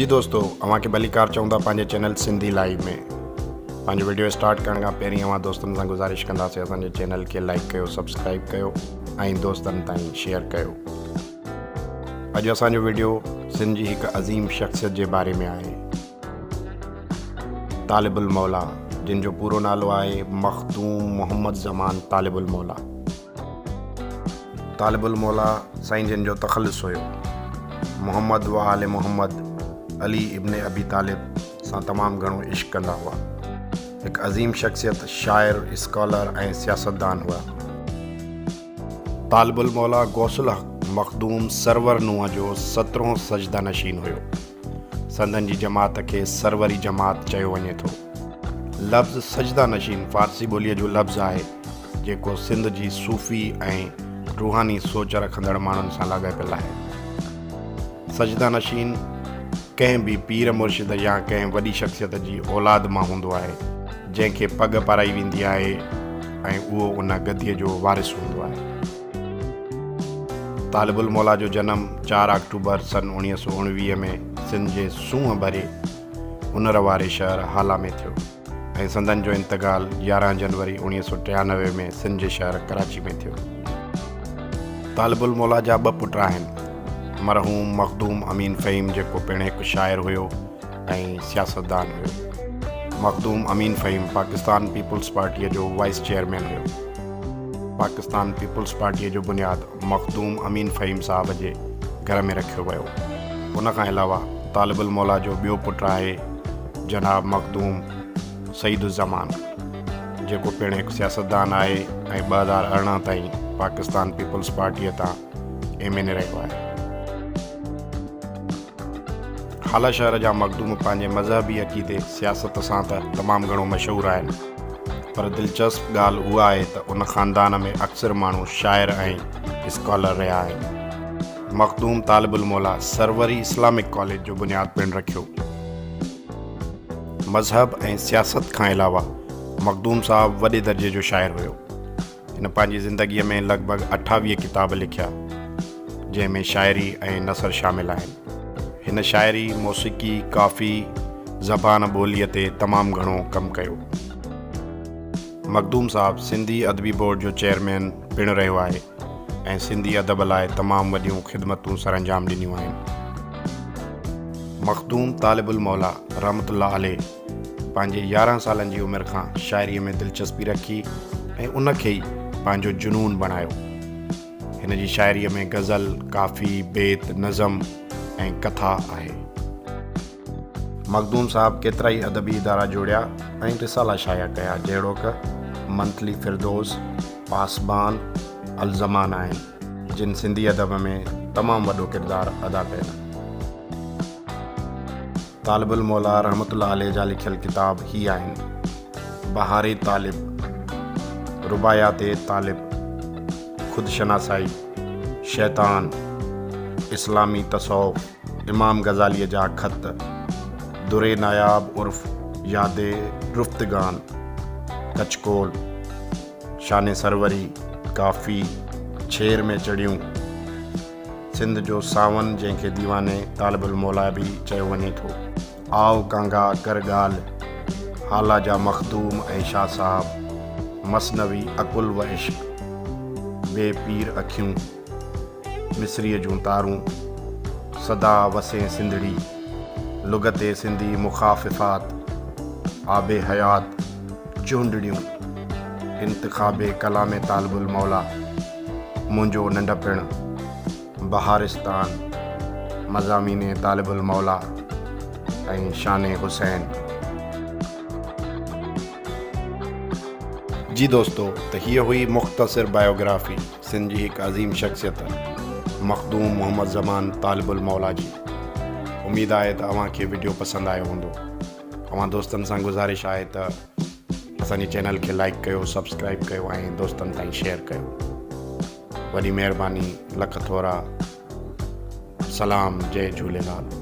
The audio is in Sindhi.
جي دوستو اوهان کي ڀليڪار چئون ٿا پنهنجي چينل سنڌي لائيو ۾ پنهنجو ويڊيو اسٽارٽ ڪرڻ کان پهرين اوهان دوستن سان گذارش ڪنداسين اسان جي چينل کي لائيڪ ڪيو سبسڪرائيب ڪيو ۽ دوستن تائين شيئر ڪيو اڄ اسان جو ويڊيو سنڌ جي هڪ عظيم شخصيت جي باري ۾ آهي طالب الموليٰ جن جو پورو نالو آهي مخدوم محمد زمان طالب الموليٰ طالب الموليٰ سائين جن جو تخلص هيو. محمد و آل محمد، علي ابن ابي طالب سان تمام گهڻو عشق ڪندا هئا. هڪ عظيم شخصيت، شاعر، اسڪالر ۽ سياستدان هئا. طالب الموليٰ غوث الحق مخدوم سرور نوح جو سترهون سجده نشين هيو. سندن جي جماعت کي سروري جماعت چيو وڃي ٿو. لفظ سجده نشين فارسي ٻوليء جو لفظ آهي، جيڪو سنڌ جي صوفي ۽ روحاني سوچ رکندڙ ماڻهن سان لاڳاپيل آهي. سجده نشين ڪنهن به پير مرشد يا ڪنهن وڏي شخصيت جي اولاد مان هوندو آهي، جنهن کي پڳ پارائي ويندي آهي ۽ اهو ان گديء جو وارث هوندو آهي. طالب الموليٰ جو جنم چار آڪٽوبر سن 1919 ۾ سنڌ جي سونهن ڀري هنر واري شهر هالا ۾ ٿيو ۽ سندن جو انتقال 11 جنوري 1993 ۾ سنڌ جي شهر ڪراچي ۾ ٿيو. طالب الموليٰ جا ٻه پٽ آهن، مرحوم مخدوم امين فهيم جيڪو پڻ هڪ شاعر هيو ۽ سياستدان هيو. مخدوم امين فهيم پاڪستان پيپلز پارٽيء جو وائيس چيئرمين هيو. پاڪستان پيپلز پارٽيء جو بنياد مخدوم امين فهيم صاحب جي گهر ۾ رکيو ويو. ان کان علاوه طالب الموليٰ جو ٻيو پٽ آهي جناب مخدوم سعيد الزمان جيڪو پڻ هڪ سياستدان آهي ۽ 2018 تائين پاڪستان پيپلز پارٽيء تان ايم اين اي رهيو آهي. هالا شهر جا مخدوم پنهنجي مذهبي عقيدي، سياست سان ته تمام گهڻو مشهور آهن پر دلچسپ ڳالهه اها آهي ته ان خاندان ۾ اڪثر ماڻهو شاعر ۽ اسڪالر رهيا آهن. مخدوم طالب الموليٰ سروري اسلامڪ ڪاليج جو بنياد پڻ رکيو. مذهب ۽ سياست کان علاوه مخدوم صاحب وڏي درجي جو شاعر هيو. هن پنهنجي زندگيء ۾ لڳ ڀڳ 28 ڪتاب لکيا، جنهن ۾ شاعري ۽ نثر شامل آهن. هن شاعري، موسيقي، ڪافي، زبان ٻوليء تي تمام گهڻو ڪم ڪيو. مخدوم صاحب سنڌي ادبي بورڊ جو چيئرمين پڻ رهيو آهي ۽ سنڌي ادب لاء تمام وڏيون خدمتون سرانجام ڏنيون آهن. مخدوم طالب الموليٰ رحمة الله عليه پنهنجي 11 سالن جي عمر کان شاعريء ۾ دلچسپي رکي ۽ ان کي ئي پنهنجو جنون بڻايو. هن جي شاعريء ۾ غزل، ڪافي، بيت، نظم ۽ ڪٿا آهي. مخدوم صاحب ڪيترائي ادبي ادارا جوڙيا ۽ رسالا شايع ڪيا جهڙوڪ، منٿلي فردوس، پاسبان، الزمان آهن، جن سنڌي ادب ۾ تمام وڏو ڪردار ادا ڪيو. طالب الموليٰ رحمة الله عليه جا لکيل ڪتاب هي آهن، بهار طالب، رباعيات طالب، خود شناسائي، شيطان، اسلامي تصوف، امام غزاليء جا خط، در ناياب عرف ياد رفتگان، ڪچڪول، شان سروري، ڪافي، ڇير ۾ چڙهيون، سنڌ جو ساون جنهن کي ديوان طالب الموليٰ به چيو وڃي ٿو. آء ڪانگا ڪر ڳالهه، هالا جا مخدوم ۽ شاهه صاحب، مثنوي عقل و عشق، بي پير اکيون، مصريء جون تارون، سدا وسين سنڌڙي، لغت سنڌي مخاففات، آب حيات، چهنڊڙيون، انتخاب ڪلام طالب الموليٰ. منهنجو ننڍپڻ، بهارستان، مضامين طالب الموليٰ ۽ شان حسين. جي دوستو ته هيء هئي مختصر بايوگرافي سنڌ جي هڪ عظيم شخصيت مخدوم محمد زمان طالب الموليٰ جي. اميد آهي ته اوهان کي وڊيو پسند آيو هوندو. اوهان دوستن سان گذارش آهي ته اسان جي چينل کي لائيڪ ڪيو سبسڪرائيب ڪيو ۽ دوستن تائين شيئر ڪيو وڏي مهرباني لک ٿورا سلام جئي جهوليلال.